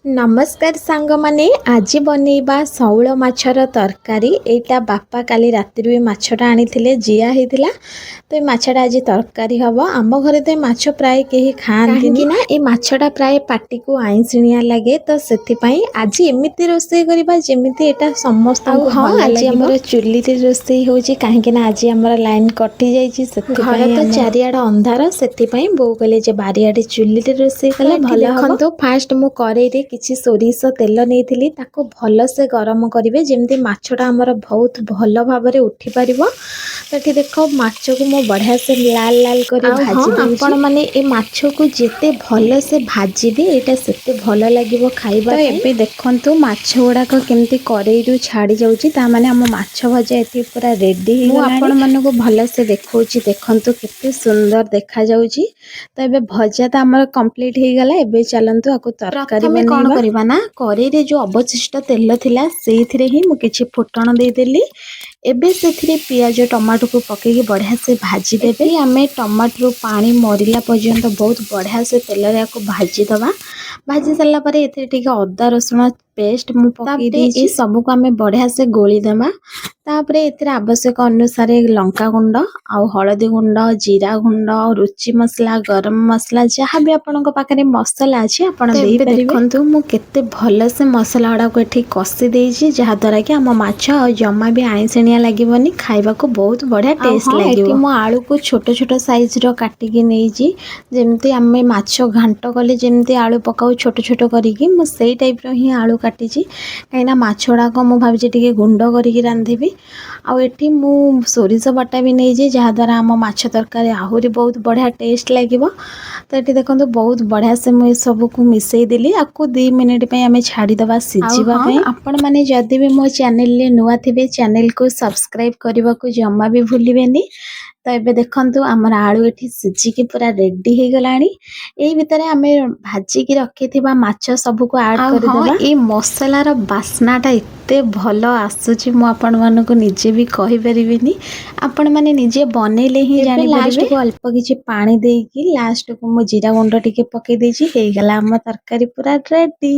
ନମସ୍କାର ସାଙ୍ଗମାନେ, ଆଜି ବନେଇବା ଶଉଳ ମାଛର ତରକାରୀ। ଏଇଟା ବାପା କାଲି ରାତିରୁ ଏ ମାଛଟା ଆଣିଥିଲେ, ଜିଆ ହେଇଥିଲା। ତ ଏ ମାଛଟା ଆଜି ତରକାରୀ ହେବ। ଆମ ଘରେ ତ ଏ ମାଛ ପ୍ରାୟ କେହି ଖାଆନ୍ତିନି ନା, ଏ ମାଛଟା ପ୍ରାୟ ପାଟିକୁ ଆଇଁଷିଣିଆ ଲାଗେ। ତ ସେଥିପାଇଁ ଆଜି ଏମିତି ରୋଷେଇ କରିବା ଯେମିତି ଏଇଟା ସମସ୍ତଙ୍କୁ ହଁ, ଭଲ ଆଜି ଲାଗିବ। ଆମର ଚୁଲିରେ ରୋଷେଇ ହେଉଛି, କାହିଁକି ନା ଆଜି ଆମର ଲାଇନ୍ କଟି ଯାଇଛି। ସେଥିପାଇଁ ଘରେ ତ ଚାରିଆଡ଼ ଅନ୍ଧାର, ସେଥିପାଇଁ ବୋଉ କହିଲେ ଯେ ବାରିଆଡ଼େ ଚୁଲିରେ ରୋଷେଇ ତ କଲେ ଏଠି ଭଲ ହେବ। ଦେଖନ୍ତୁ, ଫାଷ୍ଟ ମୁଁ କରେଇରେ କିଛି ସୋରିଷ ତେଲ ନେଇଥିଲି। ତାକୁ ଭଲସେ ଗରମ କରିବେ, ଯେମିତି ମାଛଟା ଆମର ବହୁତ ଭଲ ଭାବରେ ଉଠିପାରିବ। ତ ଏଠି ଦେଖ, ମାଛକୁ ମୁଁ ବଢ଼ିଆ ସେ ଲାଲ ଲାଲ କରି ଆଉ ହଁ, ଭାଜି ଦେଉଛି। ଆପଣମାନେ ଏ ମାଛକୁ ଯେତେ ଭଲସେ ଭାଜିବେ, ଏଇଟା ସେତେ ଭଲ ଲାଗିବ ଖାଇବା ତ ପାଇଁ। ଏବେ ଦେଖନ୍ତୁ, ମାଛ ଗୁଡ଼ାକ କେମିତି କରେଇରୁ ଛାଡ଼ି ଯାଉଛି। ତା ମାନେ ଆମ ମାଛ ଭଜା ଏଠି ପୁରା ରେଡ଼ି ମୁଁ ହେଇଗଲାଣି। ଆପଣମାନଙ୍କୁ ଭଲସେ ଦେଖାଉଛି, ଦେଖନ୍ତୁ କେତେ ସୁନ୍ଦର ଦେଖାଯାଉଛି। ତ ଏବେ ଭଜା ତ ଆମର କମ୍ପ୍ଲିଟ୍ ହେଇଗଲା। ଏବେ ଚାଲନ୍ତୁ ଆକୁ ତରକାରୀ ପ୍ରଥମେ କ'ଣ ବନେଇବା। କରିବା ନା, କରେଇରେ ଯେଉଁ ଅବଶିଷ୍ଟ ତେଲ ଥିଲା, ସେଇଥିରେ ହିଁ ମୁଁ କିଛି ଫୁଟଣ ଦେଇଦେଲି। ଏବେ ସେଥିରେ ପିଆଜ, ଟମାଟୋକୁ ପକେଇକି ବଢ଼ିଆ ସେ ଭାଜିଦେବେ। ଏଠି ଆମେ ଟମାଟୋରୁ ପାଣି ମରିଲା ପର୍ଯ୍ୟନ୍ତ ବହୁତ ବଢ଼ିଆ ସେ ତେଲରେ ୟାକୁ ଭାଜିଦେବା। ଭାଜି ସାରିଲା ପରେ ଏଥିରେ ଟିକେ ଅଦା ରସୁଣ ପେଷ୍ଟ ମୁଁ ପକେଇ ତାପରେ ଦେଇଛି। ଏ ସବୁକୁ ଆମେ ବଢ଼ିଆ ସେ ଗୋଳି ଦେବା। ତାପରେ ଏଥିରେ ଆବଶ୍ୟକ ଅନୁସାରେ ଲଙ୍କା ଗୁଣ୍ଡ ଆଉ ହଳଦୀ ଗୁଣ୍ଡ, ଜିରା ଗୁଣ୍ଡ, ରୁଚି ମସଲା, ଗରମ ମସଲା, ଯାହା ବି ଆପଣଙ୍କ ପାଖରେ ମସଲା ଅଛି, ଆପଣ ତ ଏବେ ଦେଇପାରିବେ। ଦେଖନ୍ତୁ, ମୁଁ କେତେ ଭଲସେ ମସଲା ଗୁଡ଼ାକୁ ଏଠି କଷି ଦେଇଛି, ଯାହାଦ୍ୱାରା କି ଆମ ମାଛ ଆଉ ଜମା ବି ଆଇଁଷିଣିଆ ଲାଗିବନି, ଖାଇବାକୁ ବହୁତ ବଢ଼ିଆ ଆଉ ଟେଷ୍ଟ ହଁ, ଲାଗିବ। ଏଠି ମୁଁ ଆଳୁକୁ ଛୋଟ ଛୋଟ ସାଇଜ୍ର କାଟିକି ନେଇଛି। ଯେମିତି ଆମେ ମାଛ ଘାଣ୍ଟ କଲେ ଯେମିତି ଆଳୁ ପକାଉ ଛୋଟ ଛୋଟ କରିକି, ମୁଁ ସେଇ ଟାଇପ୍ର ହିଁ ଆଳୁ କାଟିଛି, କାହିଁକିନା ମାଛ ଗୁଡ଼ାକ ମୁଁ ଭାବିଛି ଟିକେ ଗୁଣ୍ଡ କରିକି ରାନ୍ଧିବି। ଆଉ ଏଠି ମୁଁ ସୋରିଷ ବଟା ବି ନେଇଛି, ଯାହାଦ୍ୱାରା ଆମ ମାଛ ତରକାରୀ ଆହୁରି ବହୁତ ବଢ଼ିଆ ଟେଷ୍ଟ ଲାଗିବ। ତ ଏଠି ଦେଖନ୍ତୁ, ବହୁତ ବଢ଼ିଆ ସେ ମୁଁ ଏସବୁକୁ ମିଶାଇ ଦେଲି। ଆକୁ 2 ମିନିଟ୍ ପାଇଁ ଆମେ ଛାଡ଼ିଦେବା ଆଉ ସିଝିବା ହଁ, ପାଇଁ। ଆପଣମାନେ ଯଦି ବି ମୋ ଚ୍ୟାନେଲରେ ନୂଆ ଥିବେ, ଚ୍ୟାନେଲକୁ ସବସ୍କ୍ରାଇବ୍ କରିବାକୁ ଜମା ବି ଭୁଲିବେନି। ତ ଏବେ ଦେଖନ୍ତୁ, ଆମର ଆଳୁ ଏଠି ସିଝିକି ପୁରା ରେଡ଼ି ହେଇଗଲାଣି। ଏଇ ଭିତରେ ଆମେ ଭାଜିକି ରଖିଥିବା ମାଛ ସବୁକୁ ଆଡ଼୍ ଆଉ ହଁ, କରିଦେବା। ଏଇ ମସଲାର ବାସ୍ନାଟା ଏତେ ଭଲ ଆସୁଛି, ମୁଁ ଆପଣମାନଙ୍କୁ ନିଜେ ବି କହିପାରିବିନି। ଆପଣମାନେ ନିଜେ ବନେଇଲେ ହିଁ ଏବେ ଜାଣିପାରିବେ। ଲାଷ୍ଟକୁ ଅଳ୍ପ କିଛି ପାଣି ଦେଇକି ଲାଷ୍ଟକୁ ମୁଁ ଜିରା ଗୁଣ୍ଡ ଟିକେ ପକେଇ ଦେଇଛି। ହେଇଗଲା ଆମ ତରକାରୀ ପୁରା ରେଡ଼ି।